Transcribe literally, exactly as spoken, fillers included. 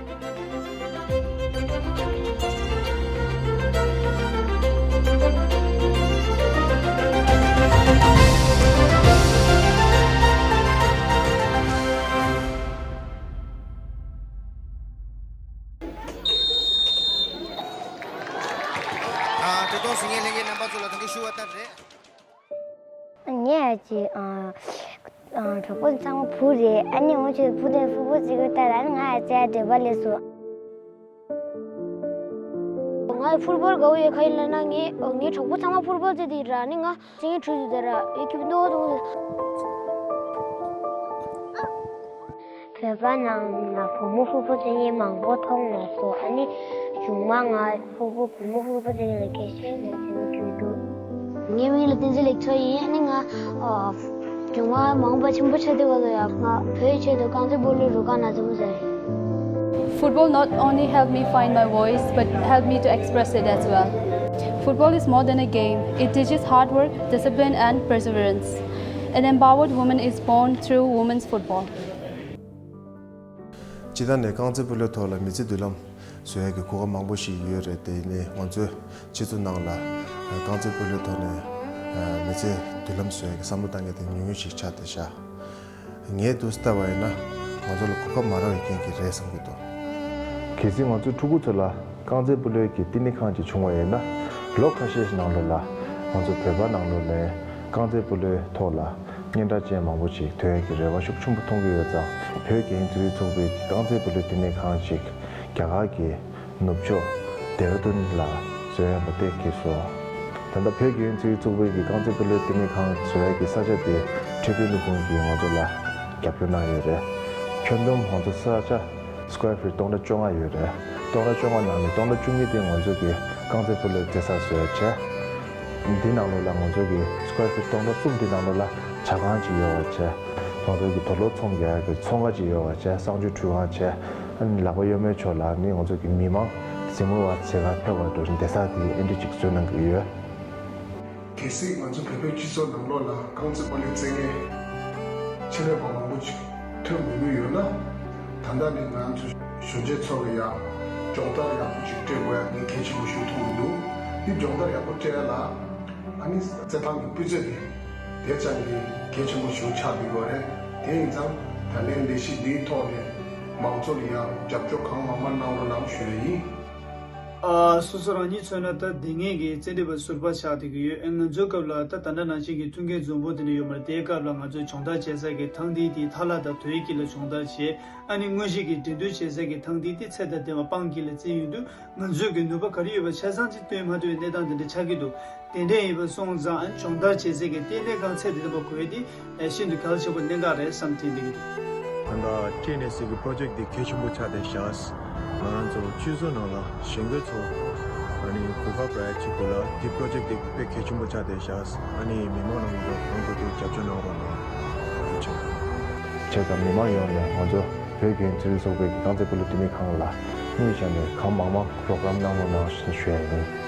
ཨ་དེ་ཏོག་ཙམ་ངས་ལྷན་རྒྱས་རྣམ་པ་ཚོ་ལ་ད་གིན་ཞུ་བ་ལྟར་རེད། ངས་ཨ་ཅེ་ཨ་ཨ་གྲོགས་པོ་ཚང་མ་བུ་རེད། ཨ་ནི་འོ་ཅེ་བུ་དེ་ཕུར་བུལ་རྩེ་གི་ལྟར། ཨ་ནི་ང་ཨ་ཅེ་ཨ་འདོད་པ་ལས་སོ། ང་ཕུར་བུལ་དགའ་བོ་ཡོད་ཁ་ཡིན་ལ་ན། ངས་ངའི་གྲོགས་པོ་ཚང་མ་ཕུར་བུལ་རྩེ་དེ་ར། ཨ་ནི་ང་ཅེ་ངའི་གྲོས་ཏེ་ར་ཡེ་ཁྱིམ་དོ་དོ། བོད་པ་ནང་ལ་བུ་མོ་ཕུར་བུལ་རྩེ་མཁན་མང་པོ་མཐོང་མ་སོང་། ཨ་ནི་གཞུག་མ་ང་ཕུར་བུལ་བུ་མོ་ཕུར་བུལ་རྩེ་མཁན་ལ་གལ་ཆེན་ངོས་འཛིན་གྱི་འདུག་ངའི་མིང་ལ་བསྟན་འཛིན་ལེགས་མཐོ་ཡིན། ཨ་ནི་ང་ཨ་སྒྲུང་མ་མང་པོ་ཆེན་པོ་ཆགས་བསྡད་པ་ལ་ཡ། ང་བོད་ཆེད་དུ་རྐང་རྩེད་སྤོ་ལོའི་རུ་ཁག་ནང་འཛུལ་བ་ཟེར། Football not only helped me find my voice, but helped me to express it as well. Football is more than a game. It teaches hard work, discipline, and perseverance. An empowered woman is born through women's football. སྤྱི་བཏང་ནས་རྐང་རྩེད་སྤོ་ལོའི་ཐོག་ལ་མི་ཚེ་མདུན་ལམ་བཟོ་ཡག་གི་གོ་སྐབས་མང་པོ་ཞིག་ཡོད་རེད། དེ་ནས་ང་ཚོའི་སྤྱི་ཚོགས་ནང་ལ་རྐང་རྩེད་སྤོ་ལོའི་ཐོག་ནས་མི་ཚེ་མདུན་ལམ་བཟོ་ཡག་གི་བསམ་བློ་བཏང་མཁན་དེ་ཉུང་ཉུང་ཞིག་ཆགས་བསྡད་ཤག་ངས་འདུག་སེ་བལྟས་པ་ཡིན་ན་ང་ཚོ་ལ་གོ་སྐབས་མ་རག་པའི་རྐྱེན་གྱིས་རེད་བསམ་གྱི་འདུག་གལ་སྲིད་ང་ཚོའི་ཕྲུ་གུ་ཚོ་ལ་རྐང་རྩེད་སྤོ་ལོའི་གི་བསྟི་གནས་ཁང་ཅིག་བྱུང་བ་ཡིན་ན། ལོ་ཁ་ཤས་ཤིག་ནང་ལོགས་ལ་ང་ཚོ་བོད་པ་ནང་ལོགས་ནས་རྐང་རྩེད་སྤོ་ལོའི་ཐོག་ལ་སྙན་གྲགས་ཅན་མང་པོ་ཞིག་ཐོན་ཡག་གི་རེ་བ་ཤུགས་ཆེན་པོ་མཐོང་གི་ཡོད་ཙང་། བོད་རྒྱལ་ཡོངས་རྩེད་རིགས་ཚོགས་པའི་གི་རྐང་རྩེད་སྤོ་ལོའི་བསྟི་གནས་ཁང་ཅིག་རྒྱ་གར་གྱི་ནུབ་ཕྱོགས་ལྡེ་ར་ལྡུན་ལ་བཟོ་ཡག་ལ་བལྟས་ཀྱི་སོང་། ད་ལྟ་བོད་རྒྱལ་ཡོངས་རྩེད་རིགས་ཚོགས་པའི་གི་རྐང་རྩེད་སྤོ་ལོའི་བསྟི་གནས་ཁང་བཟོ་ཡག་གི་ས་ཆ་དེ་འཕྲོད་བསྟེན་ལས་ཁུངས་ཀྱིས་ང་ཚོ་ལ་རྒྱབ་སྐྱོར་གནང་ཡོད་རེད། ཁྱོན་བསྡོམས་ང་ཚོ་ས་ཆ་སི་ཀོ་ཡར་ཕིཊ་སྟོང་ཕྲག་བཅོ་ལྔ་ཡོད་རེད། སྟོང་ཕྲག་བཅོ་ལྔ་ནང་ནས་སྟོང་ཕྲག་བཅུ་གཉིས་དེ་ང་ཚོ་གི་རྐང་རྩེད་སྤོ་ལོའི་རྩེད་ས་བཟོ་ཡག་བྱས། འདི་ནང་ལོགས་ལ་ང་ཚོ་གི་སི་ཀོ་ཡར་ཕིཊ་སྟོང་ཕྲག་གསུམ་འདི་ནང་ལོགས་ལ་ཇ་ཁང་ཅིག་ཡོད་པ་བྱས། ང་ཚོ་གི་དུག་ལོག་ཚོང་རྒྱག་ཡག་གི་ཚོང་ཁང་ཅིག་ཡོད་པ་བྱས། གསང་སྤྱོད་འཕྲུལ་ཁང་བྱས། ཨ་ནི་ལག་པ་གཡོན་མའི་ཕྱོགས་ལ་ནི་ང་ཚོ་གི་མི་མང་གཟིགས་མོ་བ་བྱེད་གར་ཕེབས་པ་འདྲ་བོ་བསྡད་ས་དེ་འདྲ་ཅིག་བཟོས་གནང་གི་ཡོད། གལ་སྲིད་ང་ཚོ་བོད་པའི་སྤྱི་ཚོགས་ནང་ལོགས་ལ་རྐང་རྩེད་སྤོ་ལོ་རྩེད་མཁན་ཆེད་ལས་པ་མང་པོ་ཅིག་ཐོན་དགོས་ཀྱི་ཡོད་ན། ད་ལྟ་ནས་ང་ཚོ་གཞོན་སྐྱེས་ཚོ་ལ་ཡང་སྦྱོང་བརྡར་ཡག་པོ་ཅིག་སྤྲད་དགོས་ཡག་ནི་གལ་ཆེན་པོ་ཞིག་མཐོང་གི་འདུག་འདི་སྦྱོང་བརྡར་ཡག་པོ་སྤྲད་ཡག་ལ་ཨ་ནི་རྩེད་ཐང་གི་སྤུས་ཚད་དེ་དེ་ཙམ་གྱིས་གལ་ཆེན་པོ་ཞིག་ཆགས་བསྡད་ཡོད་རེད། དེ་ཡིན་ཙང་ད་ལན་ལས་གཞི་འདིའི་ཐོག་ནས་མང་ཚོགས་ལ་ཡང་རྒྱབ་སྐྱོར་གང་མང་མང་གནང་རོགས་གནང་ཞུ་ཡ་ཡིན། ཨ། སོ་སོ་རང་ཉིད་མཚོན་ན་ད་དེ་སྔའི་གི་རྩེད་འགྲན་པ་ཟུར་པ་ཆགས་བསྡད་ཀྱི་ཡོད། ཨེ། ང་ཚོའི་སྐབས་ལ་ད་ད་ལྟ་ནང་བཞིན་གྱི་ཐུགས་འགན་འཛོམས་པོ་དེ་འདྲ་ཡོད་མ་རེད། དེའི་སྐབས་ལ་ང་ཚོས་སྦྱོང་བརྡར་བྱེད་ས་གི་ཐང་སྟེང་དེ་ཐ་ལ་དང་དོལ་རྒྱལ་ལ་སྦྱོང་བརྡར་བྱས། ཨ་ནི་དངོས་གཞི་གི་འགྲན་བསྡུར་བྱེད་ས་གི་ཐང་སྟེང་དེ་ཚད་དང་ལྡན་པ་སྤང་གི་ལ་བརྩིས་ཡོང་དུས། ང་ཚོས་ཀྱི་ནུས་པ་ག་རེ་ཡོད་པ་ཆ་ཚང་ཅིག་བཏོན་མ་ཐུབ་པའི་གནས་སྟངས་དེ་འདྲ་ཆགས་ཀྱི་འདུག་དེ་འདྲ་ཡིན་པ་སོང་ཙང་སྦྱོང་བརྡར་བྱེད་སའི་གི་བསྟི་གནས་ཁང་ཚད་དེ་འདྲ་པ་དགོས་ཏེ་ཤིན་ཏུ་གལ་ཆེན་པོ་གནད་འགག་རེད་བསམ་དྲན་བསྡད་ཀྱི་འདུག་ད་ལྟ་ཊི་ཨེན་ཨེ་སི་གི་པྲོ་ཇེཀ་འདི་གལ་ཆེན་པོ་ཆགས་བསྡད་ཤག་ང་རང་ཚོ་ཆུ་ཚོད་ནང་ལ་གཞོན་སྐྱེས་ཚོ་ཨ་ནི་གོ་སྐབས་རག་ཡ་ཅིག་དགོས་ལ། འདི་པྲོ་ཇེཀ་འདི་དཔེ་གལ་ཆེན་པོ་ཆགས་བསྡད་ཤག་ཨ་ནི་མི་མང་རྣམས་ཀྱིས་གང་ཐུབ་ཐུབ་རྒྱབ་སྐྱོར་གནང་རོགས་གནང་། ཐུགས་རྗེ་ཆེ། བྱས་ཙང་མི་མང་ཡོངས་ནས་ང་ཚོ་བོད་རྒྱལ་ཡོངས་རྩེད་རིགས་ཚོགས་པའི་གི་རྐང་རྩེད་སྤོ་ལོ་བསྟི་གནས་ཁང་ལ་དངོས་བྱས་ནས་གང་མང་མང་རོགས་རམ་གནང་རོགས་གནང་ཞེས་ཞུ་ཡ་ཡིན།